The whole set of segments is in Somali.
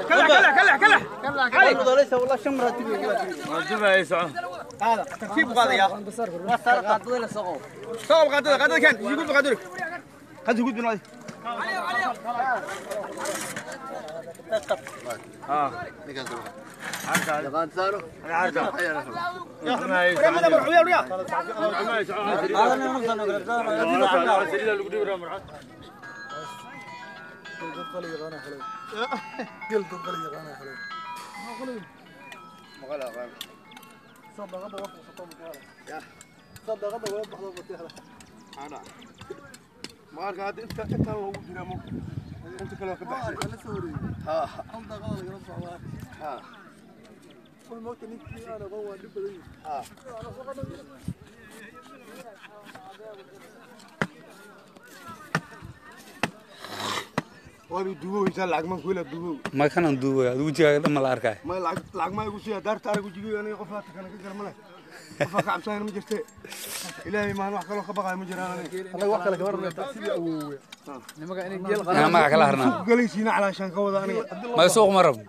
كلا كلا كلا كلا ليس والله شمرة هذا ترتيب قاضي يا صوب قاضي قاضي كان يقول قاضي قاضي يقول بن علي علي اه Ma kanan duubaya adigu wejigaaga dhan ma la arkaya. Ma lacag ma igu siiya daarta anigu jigiyo aniga qof haata kana ka gar male qof ka cabsanayna ma jirte ilaahay maan wax kaloo ka baqayo ma jiraan aniga wax kale gabar sidii awoowe nimaga inay geel Anaa magaca kala harnaa galaysiina calaashaan ka wada aniga ma suuq ma rabo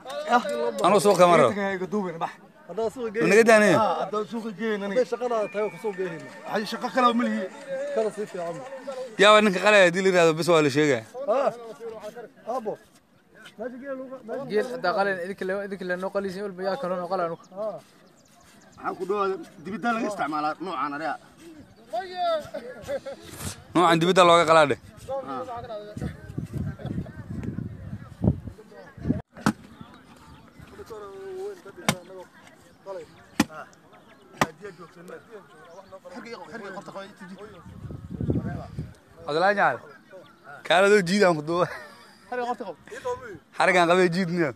anuu suuq kama rabo iga duubin bax hadaa suuq geey naga daanaya hadaa suuq geeyn aniga shaqada tahay ku suuq geeyna waxa shaqo kale ma lihi kala sii fiican yaa ninka qalaya hadii la yiraahdo bas waa la sheegaya abo geel hadaa qalin idinka le noo qalisin walba yaa kaloo noo qalaan waxaan ku dhawaada dibidda laga isticmaalaa noocan ariga noocan dibidda looga qalaa dheh Cabdullaahi Jacal kaaladoo jiidaan ku duuba xarigaan qabee jiid miya